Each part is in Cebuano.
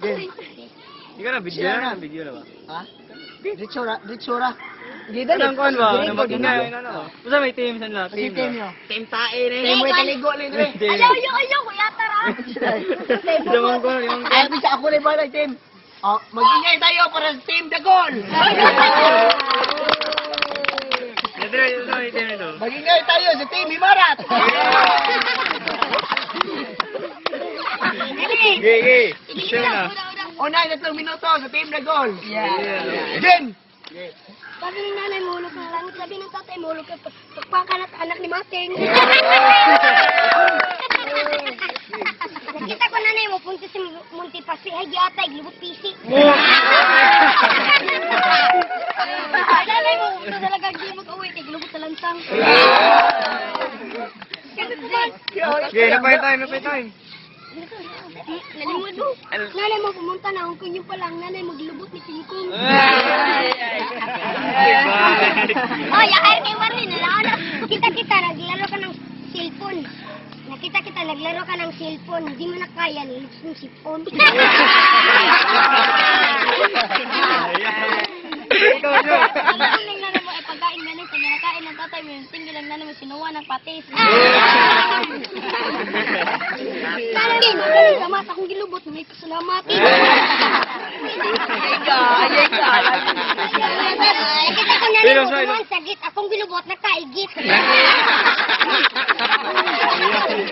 Hindi ka na video na, video na ba? Ha? Ditsura, ditsura. Anong kuan ba? Ano magingay ano? Basta may team sa lahat. Team team nyo. Team tae ni. Team way kaligo ni dre. Ayaw, ayaw, ayaw, kuya, tara. Limang ko, limang ko. Ay, bisa ako rin ba team? Oh, magingay tayo para sa Team Dagol. Dre, ito may team ito. Magingay tayo sa Team Himarat. Gay, gay. Share na. Una, 3 minuto sa Team Dagol. Yeah. Game! Sabi ng nanay mo, hulog ng langit. Sabi ng tatay mo, hulog ka. Pagpakan at anak ni Mating. Nakita ko nanay mo, punta si Munti Pasi. Ay, giatay, glibot pisi. Nanay mo, punta talaga, hindi mag-uwi. Kay glibot sa lantang. Kasi kuman. Okay, napay time, napay time. Nalimod mo. Nanay mo, pumunta na Hong Kong. Yung pala, ang nanay mo, gilubot ni King Kong. Oh, yakar kay Warren, ala Kita kita naglaro ka ng cellphone. Nakita kita naglaro ka ng cellphone, hindi mo na kaya nilubos ng sipon. Ikaw, Joe. Ang kuling nanay mo ay pagkain nanay sa ginakain ng tatay mo, yung tingil lang nanay mo sinuwa ng patis. Nanay mo, salamat akong gilubot, may pasalamat. Nakita ko nanay mo kumain sagit, akong gilubot nakaigit.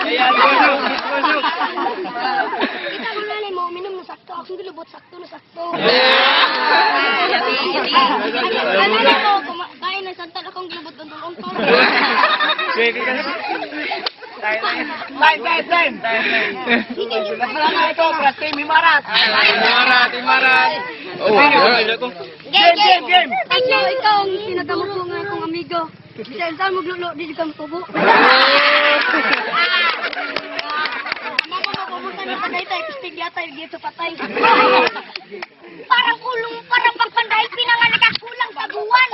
Ayan, go, go, go. Kita ko nanay mo, uminom na sakto, akong gilubot sakto na sakto. Ano na ko, kumakain ng santal akong gilubot untol-untol. Pwede ka na. Time, time, time! Mas marami ito para sa Team Himarat. Imarat, imarat. Oh, yeah. Game, game, game! Ikaw, ikaw ang pinakamuko nga akong amigo. Bisan saan maglulo, di kang tubo. Mama mo, pumunta na Tagaytay, pistig yata, dito patay. Parang kulong, parang pagpanday, pinanganak nakakulang sa buwan.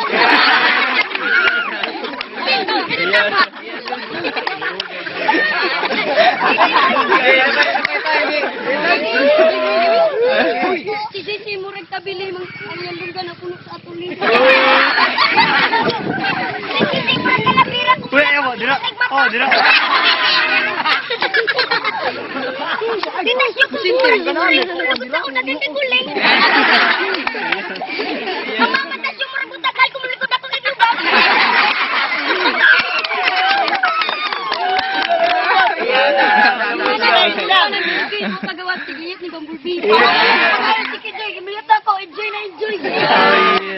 Si Sisi, murag tabili, mang ang iyang lungga na puno sa atuli. Si Sisi, murag kalabira. Uy, ayaw mo, dira. Oh, dira. Dinas yung kumurang yung ako natitiguling. Mamamatas yung murag utakal, kumulikod ako kay Lubang. Pagawa si Giyot ni Bumblebee. Si Kijoy, gimiyot ako, enjoy na enjoy.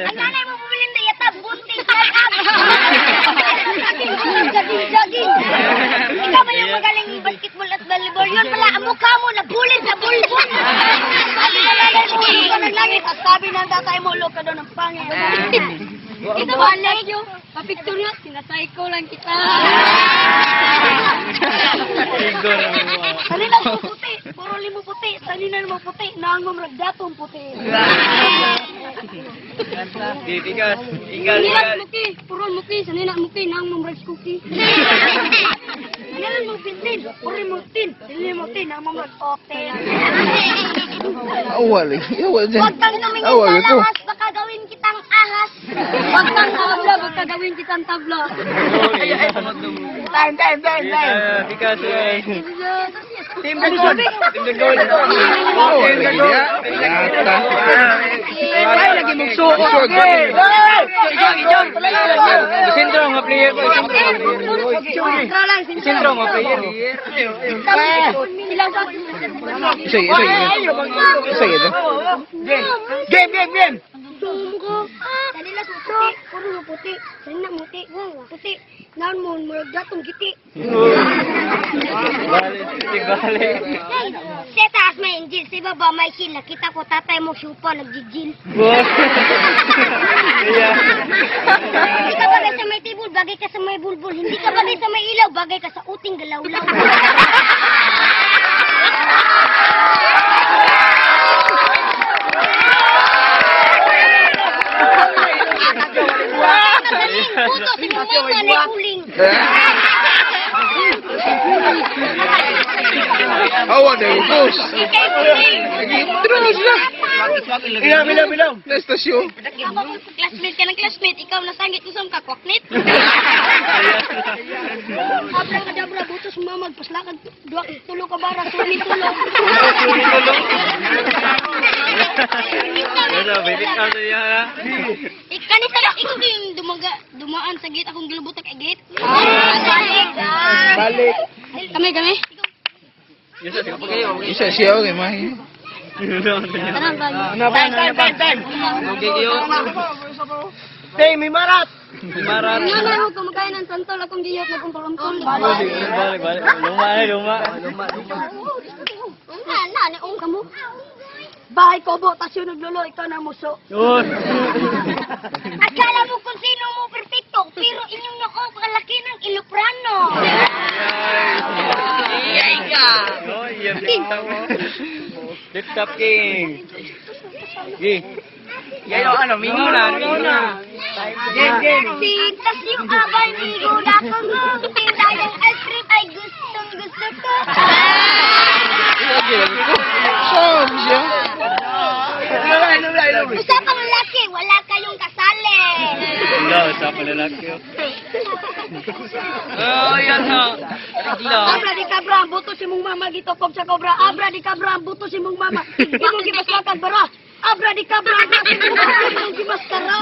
Ang nanay mo bumili ng yata, bunting shut up. Jogging, jogging. Ikaw ba yung magaling basketball at volleyball? Yun pala, ang mukha mo, nabulin sa bulbul. Sabi ng nanay mo, hulog ka ng langit. At sabi ng tatay mo, hulog ka daw ng pangit. Ito ba, like you? Pa-picture yun, sinasay ko lang kita. Sanila mo puti, puro limo puti, sanina mo puti, naang mo ragdatong puti. Bibigas. Igal, Sanila igal. muki, puro muki, sanina muki, naang mo rag cookie. Sanila mo pintin, puro mo tin, sanila mo tin, naang mo rag oten. Awal eh. Awal dyan. Huwag kang tumingin Awal sa ito. lahas, baka gawin kitang ahas. Huwag kang tabla, baka gawin kitang tabla. Time, time, time, time! Bigas, eh. Team Dagol! Team the goal. Awal Team the lagi goal. dia. Yata. Ay, lagi mong suko! Suko. Sentro nga player ko. Sentro nga player. Isa, isa, isa. Isa, isa. Game, game, game! Kanila sa puti, puro mo puti, sanina muti, puti, naon mo, murag gatong giti. Bale, bale. Hey, sa taas may angel, sa baba may hill. Nakita ko tatay mo syupa, nagjijil. Hindi ka bagay sa may tibol, bagay ka sa may bulbul. Hindi ka bagay sa may ilaw, bagay ka sa uting galawlaw. Magaling, puto si Mumata na uling. Awa na yung post. Ikay kuning. Tira na sila. Ilong, ilong, ilong. Na estasyon. Ako kung classmate ka ng classmate, ikaw nasangit ko sa kakwaknit. Abra kadabra, butos mamag, paslakad, duwa, tulo ka bara, sumi tulo. Sumi tulo. Ano, baby, ano yan, ha? Ikanita lang, ikaw yung dumaga, dumaan sa gate, akong gilubutak ay gate. Balik. Balik. Kami, kami. Isa siya, okay, mahi. Tara, balik. Time, time, time, time. Okay, kayo. Team Imarat. Marat. Nga na ako kumakain ng santol, akong giyot na kumpol-umpol. Balik, balik, balik. Luma na, luma. Na, na, na, ka mo. Bahay kobo, tas yun naglolo, ikaw na muso. Yun. Akala mo kung sino mo perfecto, pero inyong noo, kalaki ng iluprano. Yay ka! Oh, yeah, Flip top king. Gi. Yan yung ano, Mingo na, mingo na. Game, game. Sintas yung abay, migo na kung tinda yung ice cream ay gustong gusto ko. Saan siya? Ilong, ilong, ilong. Usapang lalaki, wala kayong kasali. Wala, sa palalaki. Oh, yan ha. Regla. Abra di kabra, ang buto si mong mama gitokog sa kobra. Abra di kabra, ang buto si mong mama. Imong gimaslakan bara. Abra di kabra, ang buto si mong mama. Imong gimaskara.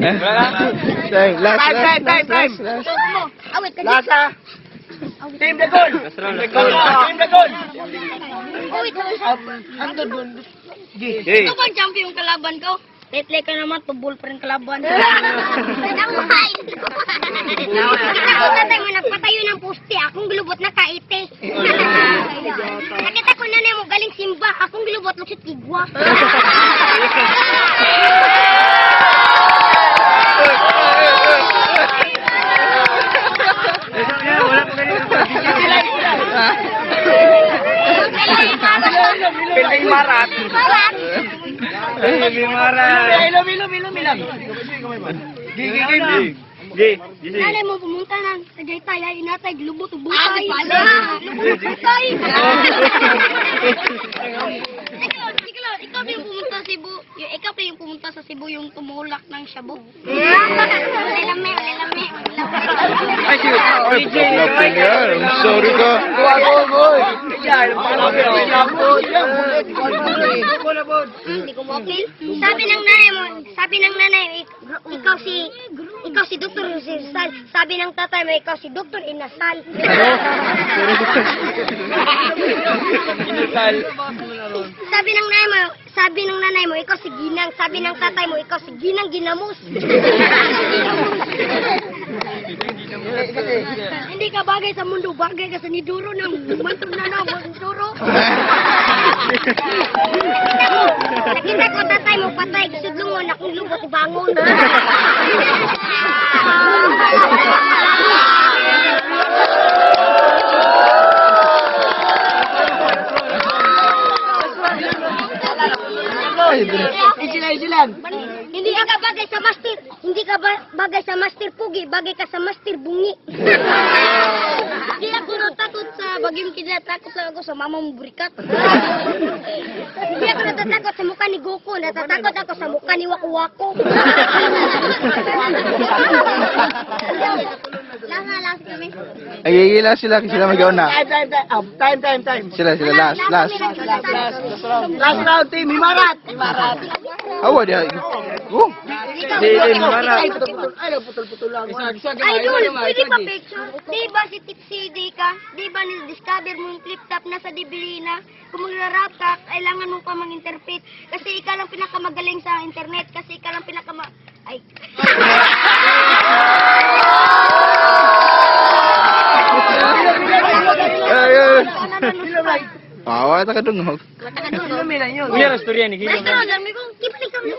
Time, last, Time, last, time, time, last, last, last. Awit ka Lasa. Team Lagol. Last round, last Team round. Team Lagol. Awit. Ando dun. Hey. Ito bang champion kalaban ko? Tetle ka naman, tubol pa rin kalaban. Ang Nakita ko tatay mo, nagpatayo ng poste. Akong gilubot na kaite. Nakita ko nanay mo, galing simba. Akong gilubot, luksit igwa. Wala pa ganito. Team Imarat. Marat. Hey, Marat. Ilong, ilong, ilong, ilong. Gi, gi, gi, gi. Gi. Gi. Nanay mo pumunta ng Tagaytay, ay inatay, lubot, butay. Lubot, butay. Ikaw, ikaw, ikaw ba yung pumunta sa Cebu? Yung, ikaw ba yung pumunta sa Cebu yung tumulak ng shabu? Wala lame, wala lame, wala lame. Ay, si Ay, paglapi niya. I'm sorry ka. Hindi ko mo-feel. Sabi ng nanay mo, sabi ng nanay mo, ikaw si Dr. Jose Rizal. Sabi ng tatay mo, ikaw si Dr. Inasal. Inasal. Sabi ng nanay mo, sabi ng nanay mo, ikaw si Ginang. Sabi ng tatay mo, ikaw si Ginang Ginamos. Hindi ka bagay sa mundo, bagay ka sa niduro ng mantong na na, manturo. Nakita ko tatay mo patay, sudlungon akong lubot bangon. Easy lang, easy lang. Hindi ka bagay sa master, hindi ka bagay sa master pugi, bagay ka sa master bungi. Hindi ako natakot sa bagyong kidlat, takot lang ako sa mama mo burikat. Hindi ako natatakot sa mukha ni Goku, natatakot ako sa mukha ni Waku Waku. Last na, last kami. Ay, ay, last sila. Sila magaw na. Time, time, time. Ah, time, time, time. Sila, sila, last, last. Last round, Team Imarat. Imarat. Awa, diha. Oh. Team Marat. Ay, putol-putol. Ay, putol-putol lang. Idol, pwede pa picture? Di ba si Tipsy D ka? Di ba ni-discover mo yung flip top na sa Dibilina? Kung magra-rap ka, kailangan mo pa mang-interpret. Kasi ikaw lang pinakamagaling sa internet. Kasi ikaw lang pinakama... Ay. Ay, ay. Awa, ta ka dungog. Kuya, istorya ni Gino. Basta, dami ko. Kibalik kami.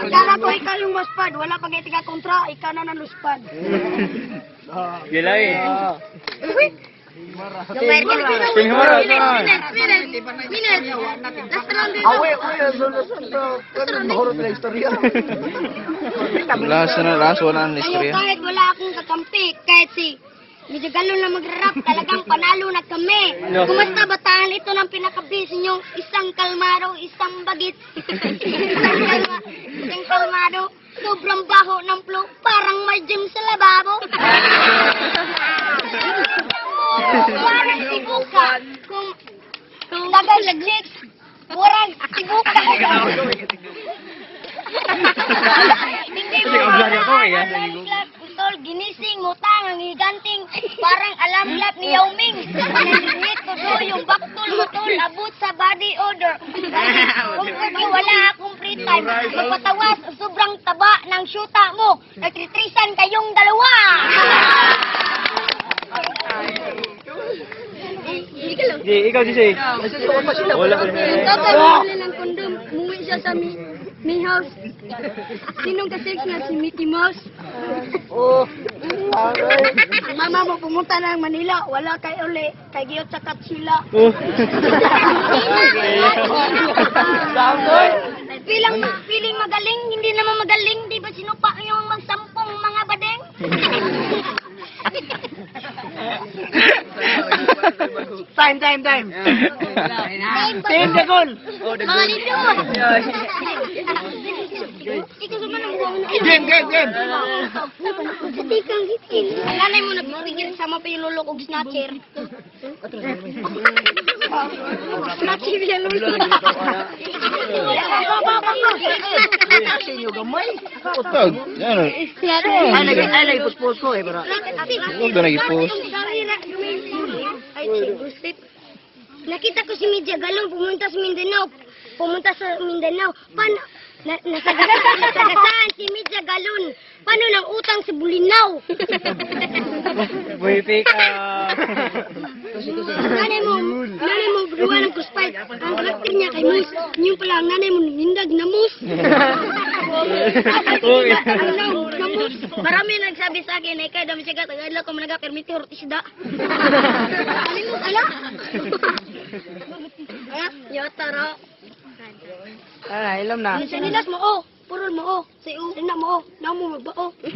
Akala ko ikaw yung maspad. Wala pag ka kontra, ikaw na naluspad. Gila eh. Pinhura, Minutes, minutes, minutes. Last round dito. Awe, uy, mahurot na istorya. Last na, last wala ang Kayo istorya. kahit wala akong kakampi, kahit si medyo galon na magra-rap, talagang panalo na kami. No. Kumusta bataan ito ng pinakabis ninyong isang kalmado, isang bagit. Isang kalmado, sobrang baho ng flow, parang may gym sa lababo. Parang sibuka. Kung dagan chicks, murag sibuka. Hindi mo Kasi ang vlog ako eh, ah. alarm clock, utol, ginising, utang, ang higanting, parang alarm clock ni Yao Ming. Naningit, tudo, yung baktol, mutol, abot sa body odor. Kung kasi wala akong free time, magpatawas, sobrang taba ng syuta mo. Nagtitrisan kayong dalawa. Di, ikaw di say. Wala ko Yung tatay bumili ng kondom, umuwi siya sa mi house. Sinong ka-sex na si Mickey Mouse? Oh, aray. Ang mama mo pumunta ng Manila, wala kay uli, kay giyot sa Katsila. Oh. Samboy! Pilang, piling magaling, hindi naman magaling, di ba sinupa yung magsampung mga badeng? Time, time, time. Team the goal. Mga lindo! Ikaw sa manang buwan. Game, game, game. Sa tikang hitin. Ang nanay mo nagpipigil sama pa yung lulok og snatcher. Snatcher yung lulok. Sa inyo gamay. Tag, yan. Ay, nag ay, nag-post ko eh, bara. Huwag na nag-post. Ay, gusit. Nakita ko si Media Galong pumunta sa Mindanao. Pumunta sa Mindanao. Paano? Na, nasagasaan si Media Galon. Paano nang utang sa Bulinaw? Buhipi ka. Nanay mo, buruan ng kuspite. Ang karakter niya kay Moose. Yung pala, ang nanay mo, nindag na moose. Uy. Ano, na moose. Marami nagsabi sa akin, eh, kaya dami siya tagadla ko managa, permiti, hortisda. Ano mo, ala? Ala, yata ra. Ay, alam na. Sa nilas mo, oh. Purol mo, oh. Sa iyo, sa mo, oh. Na mo, magbao. Sa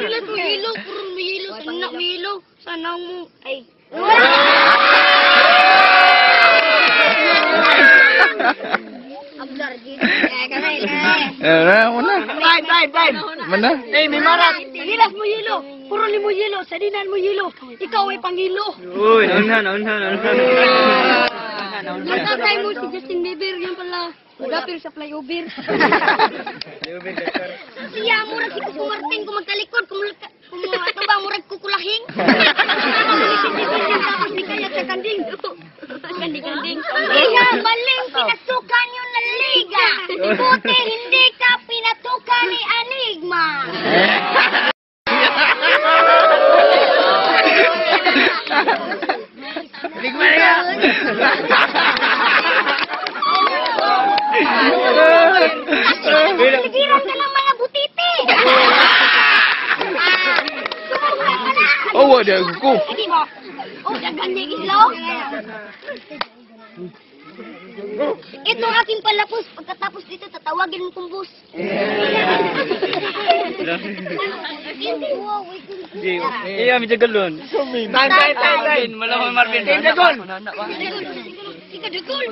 nilas mo, hilo. Purol mo, hilo. Sa nina mo, hilo. Sa naong mo, ay. Ablar, dito. Eh, kamay, eh. Eh, na, una. Time, time, time. Mana? Eh, may marat. Nilas mo, hilo. Purol mo, hilo. Sa dinan mo, hilo. Ikaw ay pangilo. Uy, nauna, nauna, nauna. Yung tatay mo si Justin Bieber, yan pala. Magapil sa flyover. Siya, murag si Kuko Martin, kung magtalikod, kung ito ba, murag kukulahing. Tapos ni kaya sa kanding. Kanding-kanding. Iya, maling pinasukan yun ng liga. Buti hindi ka pinatukan ni Anigma. Ligma na ka. Piligiran ka ng mga butiti. Sumuha ka na. Oh, wala ko. Hindi mo. Oh, dagan niya ilaw. Ito ang aking palapos. Pagkatapos dito, tatawagin mo kong bus. Di, iya, medyo galon. Time, time, time, time. Wala ko Marvin. Team the goal. Ikaw, dagol.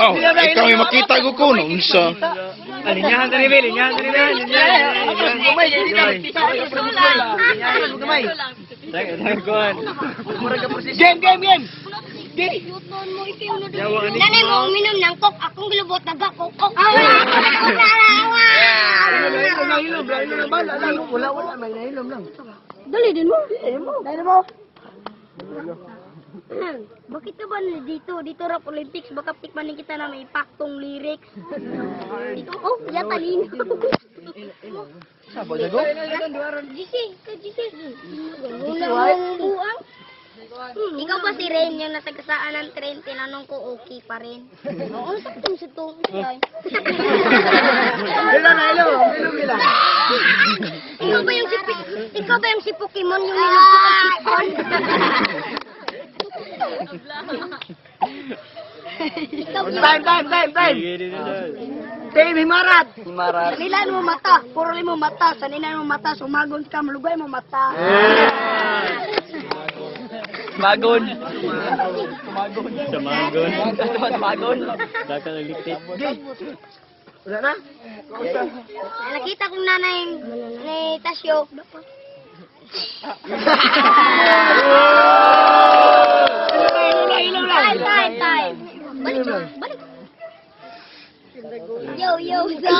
Oh, ikaw yung makita ko ko, no? Unsa? Alinyahan sa nivel, linyahan sa nivel, linyahan. Gamay, hindi na. Gamay. Dagon. Game, game, game. Nanay mo uminom ng coke, akong gilubot naga coke. Awa, awa, Nahilom, nahilom lang ba? Wala, wala, may nahilom lang. Dali din mo. Dali mo. Bakit ka ba dito? Dito rap Olympics, baka tikmanin kita na may paktong lyrics. Dito, oh, yata lino. Sabo, jago? GC, ka GC. Wala mong buang. Ikaw ba si Rain yung nasagasaan ng train? Tinanong ko, okay pa rin. Oo, saktong sa to. Ikaw ba yung si Pokemon yung nilugto kay Pokemon? Ikaw ba? Time, time, time, time. Team Himarat. Marat. Sanilaan mo mata, puro mo mata, sanilaan mo mata, sumagon ka, malugay mo mata. Magon. Sa Magon. Sa Magon. Daka nagliktit. Wala na? Nakita kong nanay ni Tasyo. Ilaw lang, ilaw lang. Time, time, time. Balik, balik. Yo, yo, yo.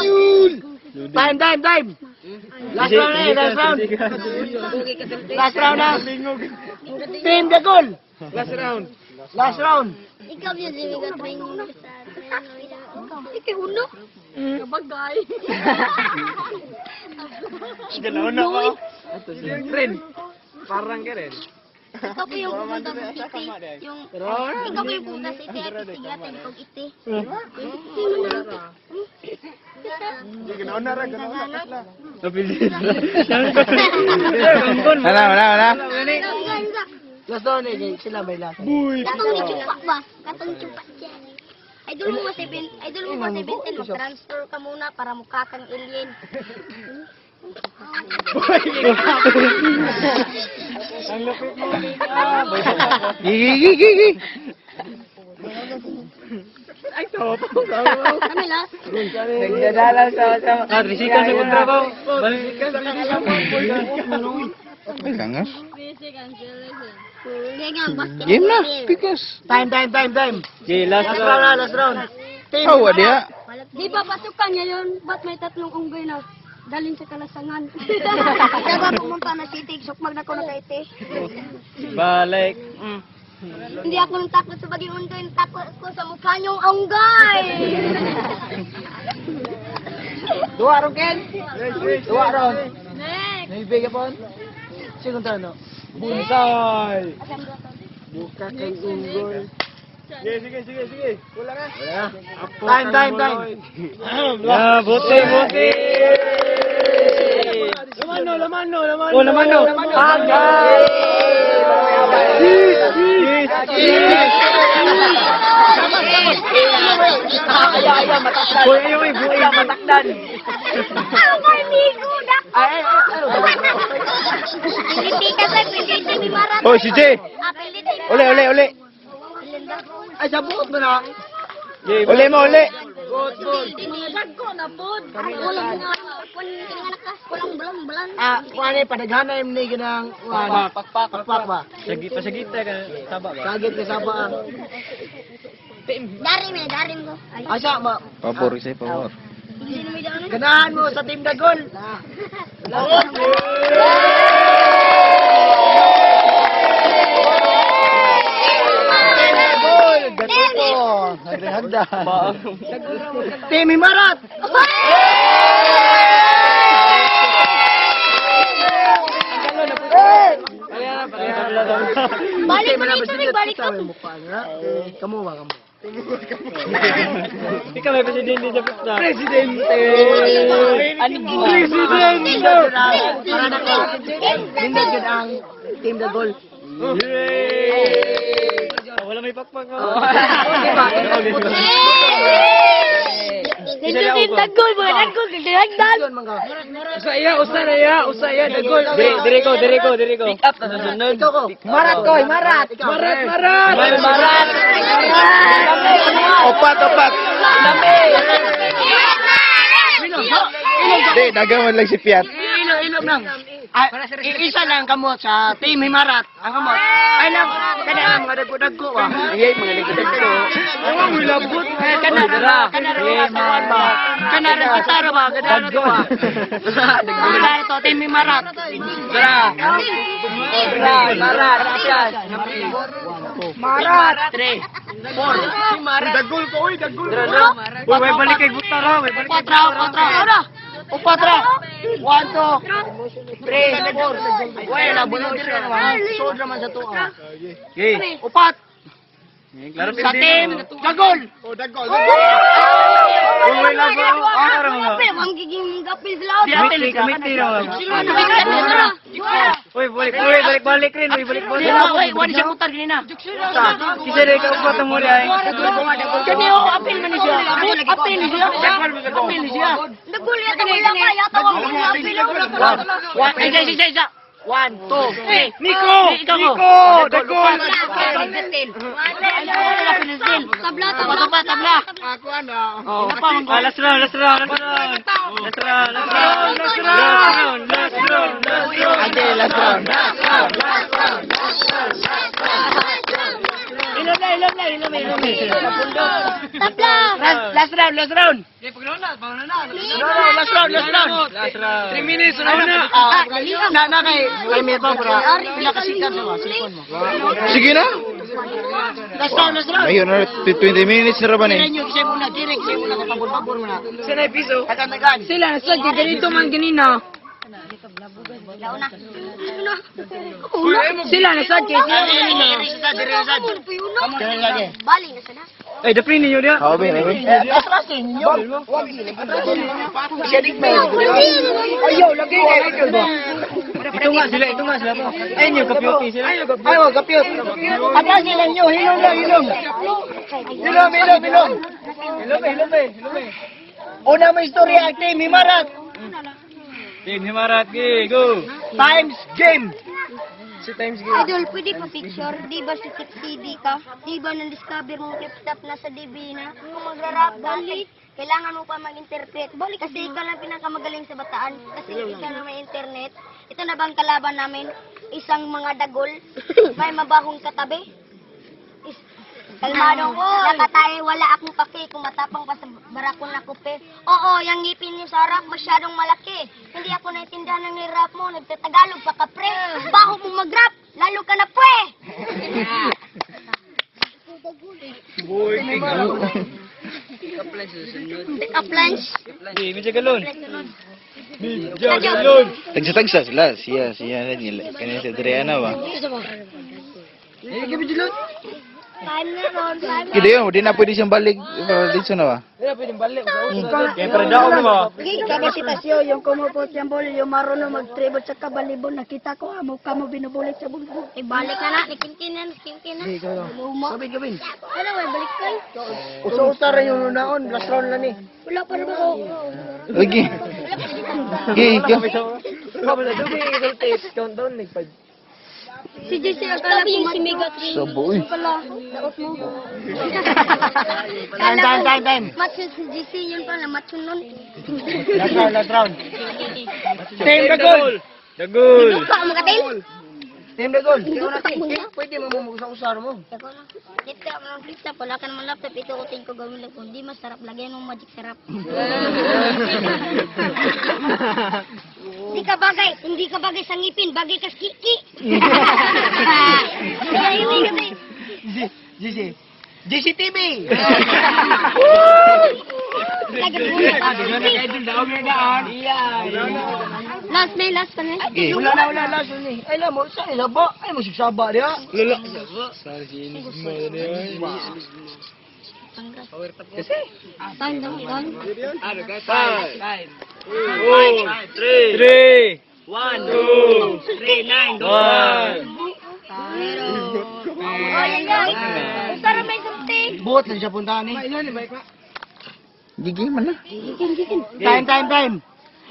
Time, time, time. Last round na eh, last round. Last round na. Team Dagol. Last round. Last round. Ikaw yun, Jimmy, ka training sa Ikaw, uno. Kabagay. Galaw na ako. Rin. Parang ka rin. Ikaw po yung pumunta sa city. Yung, ikaw po yung pumunta sa city at isigatin kog iti. Iti mo na. Wala, wala, wala. Last round eh, sila may last. Katong ni Chupak ba? Katong Chupak siya. Idol mo ba si Ben, idol mo ba si Benten, mag-transfer ka muna para mukha kang alien. Ang lupit mo. Gigi, gigi, gigi. Ay, tawa pa. Kami last. Nagdadala sa. Ah, tricycle sa kontrabaho. Balik ka sa Ay, kangas. Hindi nga, basket. Game na. Pikas. Time, time, time, time. Jay, last Last round na, last round. Team Oh, wala ya. Di ba pasukan niya yun? Ba't may tatlong unggoy na dalhin sa kalasangan? Ikaw ba pumunta na city? Sukmag na ko na kay te. Balik. Hindi ako nang takot sa baging unggoy. Takot ko sa mukha niyong unggoy. Duha ron, Ken. Duha ron. Next. Naibig po. Sino to, no? Bunsay. Buka kay Unggoy. Sige, sige, sige. Wala na. Time, time, time. Yeah, bote, bote. Lamano, lamano, lamano. Oh, lamano. Agay! Uy, uy, uy, buhay matakdan. Ang amigo, Ay, ay, ay, ano? Piliti ka sa piliti ni Marat. Oh, si Jay. Ah, piliti. Uli, uli, uli. Ay, sa buot mo na. Uli mo, uli. Good, good. Dagko na pod. Walang nga. Walang balang balang. Ah, kuha ni, padaghanay ni ganang kuha. Pakpak. Pakpak ba? Sagi, pasagita ka. Saba ba? Sagit ka sa ba? Darim eh, darim ko. Ay, Asa, ma, Pabor, isa pabor. hindi na may daan. ganahan mo sa Team Dagol. Team Dagol, gatuto. Hagdan. Team Himarat. Balik mo dito rin, balik ka. Kamu ba, kamu? Ikaw may presidente sa pista. Presidente! Presidente! Para na ko. Nindot yun ang Team Dagol. Yay! Wala may pakpak. Oh. Diba? Nindot dagol, mga dagol, dagol. Yun, mga. Usa iya, usa na iya, usa iya, dagol. Dire ko, dire ko, dire ko. Pick up na sunod. Ikaw ko. Marat ko, Marat. Marat, marat. Marat. Opat, opat. Di, dagaman lang si Piat. Ilom, ilom lang. Ah, isa lang kamot sa Team Himarat. Ang kamot. Ay lang, kada ang mga dagko-dagko. ah. Iya, mga nagdadagko. Ang labot. Eh, kana ra, kana ra asawan ba? Kana ra gitara ba? Kana ra to ba? Wala ito, Team Himarat. Dra. Dra, marat, Piat. Marat. 3 4. Dagol ko, uy, dagol. Dra, dra. Uy, may balik kay Butara, may balik kay Patra, patra. O patra. 1, 2, 3, 4. Wala, bulong din naman. Sold naman sa tuwa. Okay. Upat. Klaro Sa Team Dagol. Oh, dagol. Uy, labo. Ah, Ang giging gapil sila. Committee raw. Uy, balik, uy, balik, balik rin. Uy, balik, balik. Uy, wala siya mutar ganina. Kisa rin ka upat mo rin ay. Kani oh, apil man ni siya. Apil ni siya. Apil ni siya. Nagulit ako lang kaya tawag mo na apil. One, isa, isa, isa. One, two, three. Nico! Ikaw mo. Nico! Dagol! Tabla, tabla. Tabla, tabla. Oh, Ah, last round, last round, last round. Last round, last round, last round, last round, last round. Okay, last round. Ilom na, ilom na, ilom, ilom. Tabla. Last round, last round. No, no, last round, last round. Last round. 3 minutes, round na. Na na kay kay Mirko para pinakasikat sa mga cellphone mo. Sige na. Last round, last round. Ayun, 20 minutes na ra ba ni? Kira nyo, kisay muna, kira, kisay muna, kapabor-pabor muna. Saan ay piso? Tagan-tagan. Sila, sa ganito man ganina. Sila nasa kay Bali na sana. Ay, daprin ninyo niya. How ba, abi? Atras ninyo. Siya dik may. Ayaw, lagi kay idol ba? Ito nga sila, ito nga sila po. Ay, niyo, kapiyoti sila. Ay, wag kapiyot. Atras nila nyo, hilom lang, hilom. Hilom, hilom, hilom. Hilom, hilom, hilom. Una mo istorya ang team Himarat. Team Himarat, go! Times game. Si times game. Idol, pwede pa picture? Di ba si CD ka? Di ba na-discover mong flip-top na sa DB na? Kung magra-rap ka, kailangan mo pa mag-interpret. Kasi ikaw lang pinakamagaling sa bataan. Kasi ikaw lang may internet. Ito na bang kalaban namin? Isang mga dagol. May mabahong katabi. Kalmado, nakatae, wala akong pake. Kung matapang pa sa barakon na kupe. Oo, yung ngipin niyo sa harap, masyadong malaki. Hindi ako naintindihan ng nirap mo. Nagtatagalog pa ka, pre. Baho mo mag-rap, lalo ka na, pre! Pick up lunch. Di, medyo galon. Medyo galon. Tagsa-tagsa sila. Siya, siya na nila. Kanya si Adriana ba? Time na ron, time na. Kaya yun, di na pwede siyang balik. Dito na ba? Kaya para daw mo ba? Kapasitasyo, yung kumupot yung bol, yung marunong mag-tribot sa kabalibon, nakita ko, amo ka mo binubulit sa bulbul. Ibalik na na, nikinkinan, nikinkinan. Luma. Gabin, gabin. Wala, may balik kayo. Usa-usa ra yung unaon, last round lang ni. Wala pa naman ako. Lagi. Gigi, go. Si JC, akala ko si Megatron. Sabo, uy. Pala, daot mo. Time, time, time, time. Macho si JC, yun pala, macho nun. Last round, last round. Team Dagol! Dagol! Duka mo katil. Team the goal. Duka mo na. Pwede mo mo usa-usa mo. Ako lang. Flip top, ng flip top. Wala ka naman laptop. Ito ko ko gawin lang. Kung di masarap, lagyan mo magic sarap. Hindi ka bagay. Hindi ka bagay sa ngipin. Bagay ka sa kiki. Kaya yun kasi. GC. GCTV. Lagi mo. Last may last pa na. Gigi. Wala na, wala, last round ni. Ay, lamo, sa ilaba. Ay, mo sigsaba diha. Time down, down. 5, 4, 3, 1, 2, 3, 9, 1. Oh, yan yan. Sarap may something. Buot lang siya puntahan ni. Gigi man na. Time, time, time.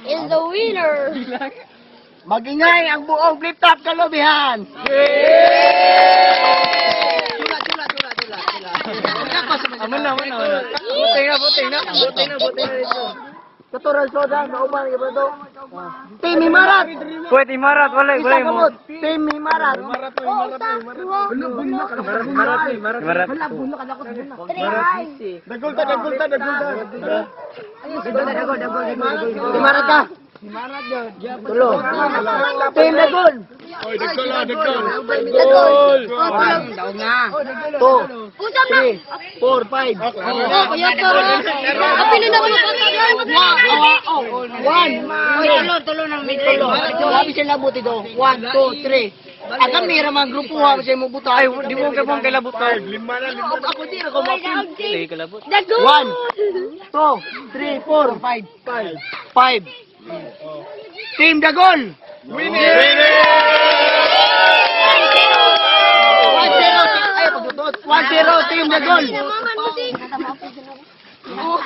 Is the winner. Magingay ang buong flip top kalubihan. Tula, tula, tula, tula, tula. Amo na, amo na. Butay na, butay na. Butay na, butay na dito. Katural soda, kauban ka ba to? Team Himarat! Pwede Himarat, wala, Isa wala mo. kamot! Team Himarat! Himarat, Himarat. Dagol ta, dagol ta, dagol ta. Himarat ka! Tulo. Team Dagol! Dagol! Two, Usap na. three, four, five. Oh, kuya pa. Kapilo na ko. One. Tulo, tulo ng middle. Tulo. Sabi sila buti do. One, two, three. Agam mira mga grupo ha, siya mo buta. Ay, di mo ka mong kalabot ka. Lima na, lima. Ako di ra ko ma-appeal. Hindi kalabot. One, two, three, four, five. Five. Team Dagol! Winning! 1-0. Ay, pagtutuot. 1-0, Team Dagol! Oh.